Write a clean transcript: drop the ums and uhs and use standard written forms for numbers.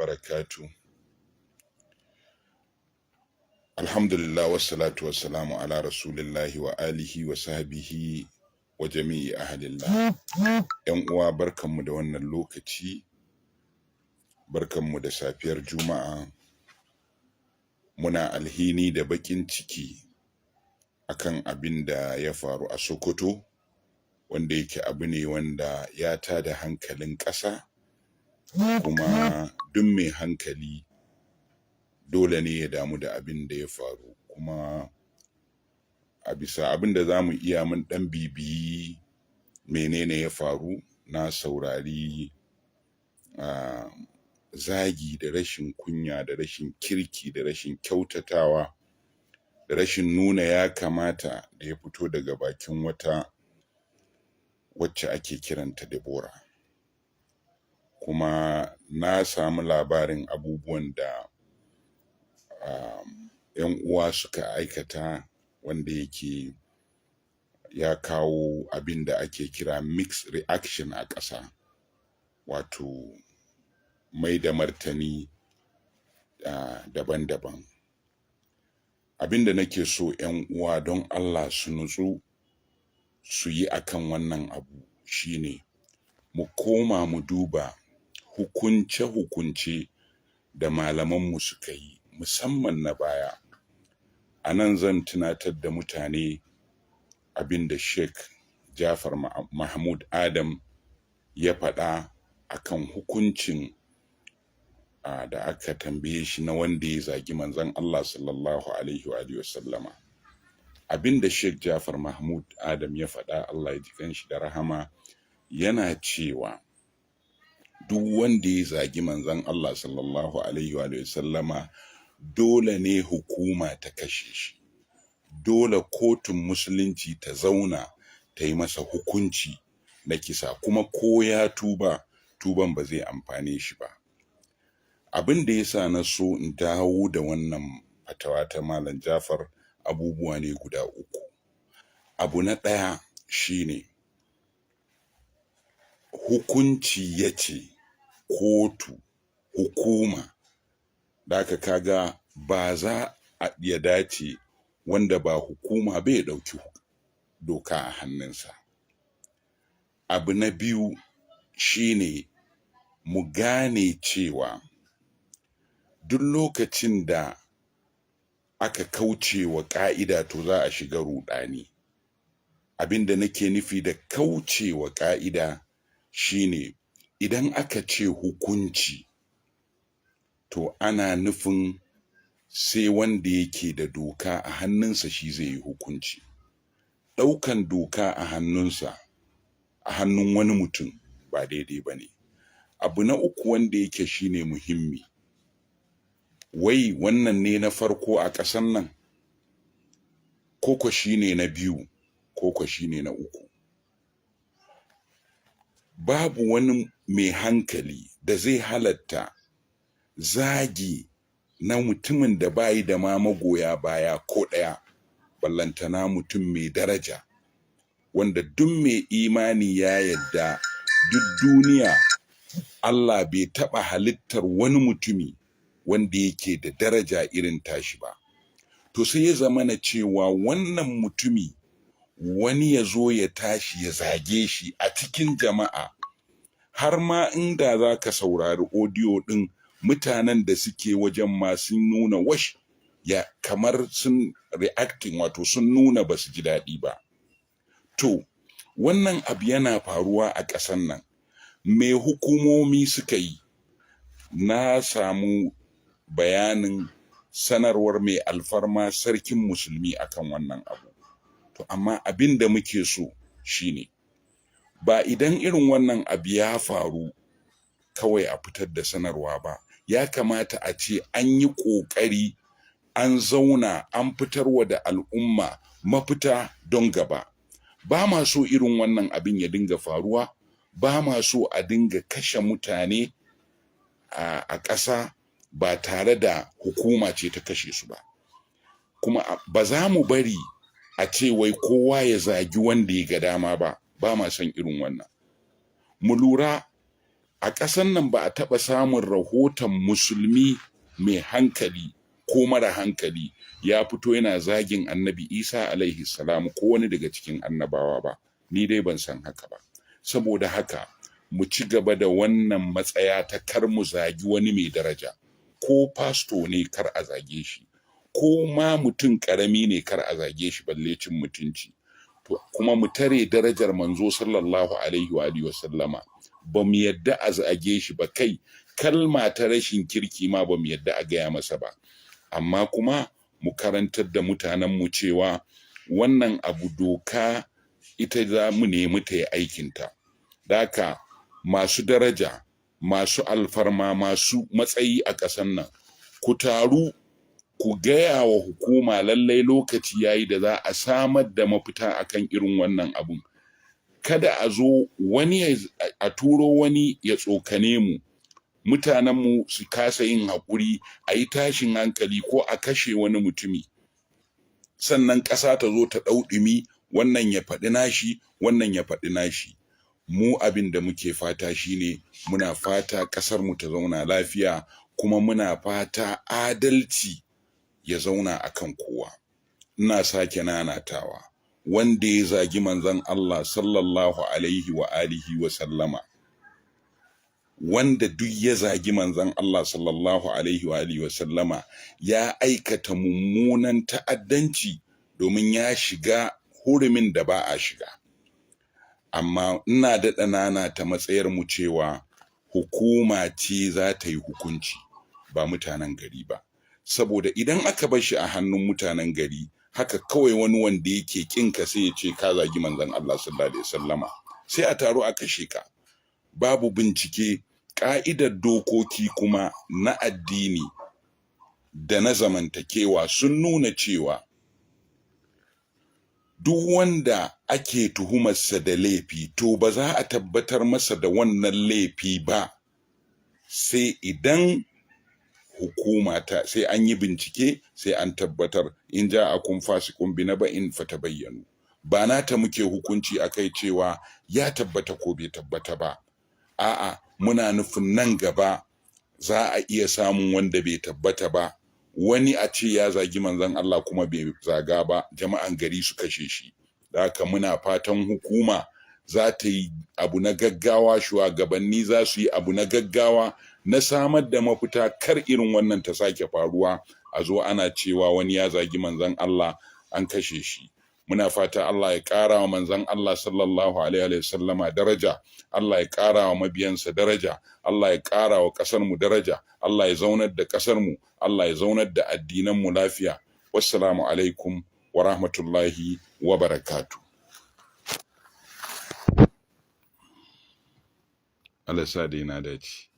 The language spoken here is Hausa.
Barakatu. Alhamdulillah, wassalatu wassalamu ala rasulillahi wa alihi wa sahbihi wa jami'i ahlillah. Yan uwa, barkanmu da wannan lokaci, barkanmu da safiyar Juma'a. Muna alhini da bakin ciki akan abin da ya faru a Sokoto, wanda yake abu ne wanda ya tada hankalin ƙasa, kuma duk mai hankali dole ne ya damu da abin da ya faru. Kuma a bisa abin da za mu iya, mun ɗan bibiyi menene ya faru. Na saurari zagi da rashin kunya da rashin kirki da rashin kyautatawa da rashin nuna ya kamata da ya fito daga bakin wata wacce ake kiranta Deborah. Kuma na samu labarin abubuwan da 'yan uwa suka aikata, wanda yake ya kawo abin da ake kira mixed reaction a ƙasa, wato mai da martani daban-daban. Abin da nake so 'yan uwa don Allah su nutsu su yi akan wannan abu shine mu koma mu duba hukunce-hukunce da malamanmu suka yi, musamman na baya. A nan zan tunatar da mutane abin da Sheikh Jafar Mahmud Adam ya faɗa akan hukuncin da aka tambaye shi na wanda ya zagi Manzon Allah sallallahu alaihi wa alihi wasallama. Abin da Sheikh Jafar Mahmud Adam ya faɗa, Allah ya ji kanshi da rahama, yana cewa duk wanda ya zagi Manzon Allah sallallahu alaihi wa sallama, dole ne hukuma ta kashe shi, dole kotun Musulunci ta zauna ta yi masa hukunci na kisa, kuma ko ya tuba, tuban ba zai amfane shi ba. Abin da ya sa na so in dawo da wannan fatawa ta Malam Jafar, abubuwa ne guda uku. Abu na ɗaya shine hukunci ya ce kotu, hukuma da aka kaga ba za a ya dace wanda ba hukuma bai ɗauki doka a hannunsa. Abu na biyu shine mu gane cewa duk lokacin da aka kauce wa ƙa'ida, to za a shiga ruɗani. Abin da nake nufi da kauce wa ƙa'ida shine idan aka ce hukunci, to ana nufin sai wanda yake da doka a hannunsa shi zai yi hukunci. Ɗaukan doka a hannunsa, a hannun wani mutum, ba daidai ba ne. Abu na uku wanda yake shine muhimmi, wai wannan ne na farko a ƙasan nan, koko shine na biyu, koko shine na uku? Babu wani mai hankali da zai halatta zagi na mutumin da bayi da ma magoya baya ko ɗaya, ballantana mutum mai daraja wanda duk mai imani ya yadda duk duniya Allah bai taɓa halittar wani mutumi wanda yake da daraja irin tashi ba. To sai ya zamana cewa wannan mutumi, wani ya zo ya tashi ya zage shi a cikin jama'a, har ma inda za ka saurari audio ɗin, mutanen da suke wajen ma sun nuna wash ya kamar sun reacting, wato sun nuna ba su ji daɗi ba. To wannan abu yana faruwa a ƙasan nan, me hukumomi suka yi? Na samu bayanin sanarwar mai alfarma Sarkin Musulmi akan wannan abu. To amma abin da muke so shine ba idan irin wannan abu ya faru kawai a fitar da sanarwa ba. Ya kamata a ce an yi ƙoƙari an zauna an fitarwa da al'umma mafita don gaba. Ba ma so irin wannan abin ya dinga faruwa, ba ma so a dinga kashe mutane a ƙasa ba tare da hukuma ce ta kashe su ba. Kuma ba za mu bari a ce wai kowa ya zagi wanda ya ga dama ba. Ba ma son irin wannan. Mu lura. A ƙasan nan ba a taɓa samun rahoton musulmi mai hankali ko mara hankali ya fito yana zagin Annabi Isa alaihi salam ko wani daga cikin annabawa ba. Ni dai ban san haka ba. Saboda haka mu ci gaba da wannan matsaya ta kar mu zagi wani mai daraja. Ko fasto ne, kar a zage shi. Ko ma mutum ƙarami ne, kar a zage shi, balle cin mutunci. To kuma mu tare darajar manzo sallallahu alaihi wa alihi wasallama. Ba mu yadda a zage shi ba, kai kalma ta rashin kirki ma ba mu yadda a gaya masa ba. Amma kuma mu karantar da mutanenmu cewa wannan abu doka ita za mu nemi ta yi aikinta. Daka masu daraja, masu alfarma, masu matsayi a ƙasar nan, ku taru ku gaya wa hukuma lallai lokaci yayi da za a samar da mafita akan irin wannan abun. Kada a zo wani a turo wani ya tsokane mu, mutanenmu su kasa yin haƙuri, a yi tashin hankali ko a kashe wani mutumi, sannan ƙasa ta zo ta ɗau ɗumi, wannan ya faɗi nashi, wannan ya faɗi nashi. Mu abin da muke fata shine muna fata ƙasarmu ta zauna lafiya, kuma muna fata adalci ya zauna akan kowa. Ina sake nanatawa, wanda ya zagi manzon Allah sallallahu alaihi wa alihi wa sallama, wanda duk ya zagi manzon Allah sallallahu alaihi wa alihi wa sallama, ya aikata mummunan ta'addanci, domin ya shiga hurumin da ba a shiga. Amma ina daɗa nanata matsayar mu cewa hukuma ce za ta yi hukunci, ba mutanen gari ba. Saboda idan aka bar shi a hannun mutanen gari haka kawai, wani wanda yake kin ka sai ya ce ka zagi manzon Allah sallallahu alaihi wasallama, sai a taro a kashe ka, babu bincike. Ka'idar dokoki kuma na addini da na zamantakewa sun nuna cewa duk wanda ake tuhumarsa da laifi, to ba za a tabbatar masa da wannan laifi ba sai idan hukuma ta sai an yi bincike, sai an tabbatar. In ja'akum fasiqun binaba'in fatabayyanu. Ba nata muke hukunci akai cewa ya tabbata ko bai tabbata ba. A'a, muna nufin nan gaba za a iya samun wanda bai tabbata ba, wani a ce ya zagi manzon Allah kuma bai zaga ba, jama'an gari su kashe shi. Da haka muna fatan hukuma za ta yi abu na gaggawa, shugabanni za su yi abu na gaggawa na samar da mafita, kar irin wannan ta sake faruwa, a zo ana cewa wani ya zagi manzon Allah an kashe shi. Muna fata Allah ya ƙara wa manzon Allah sallallahu alaihi wa sallama daraja, Allah ya ƙara wa mabiyansa daraja, Allah ya ƙara wa ƙasar mu daraja, Allah ya zaunar da ƙasar mu, Allah ya zaunar da addinan mu lafiya. Wassalamu alaikum wa rahmatullahi wa barakatuh. Allah sa dai na dace.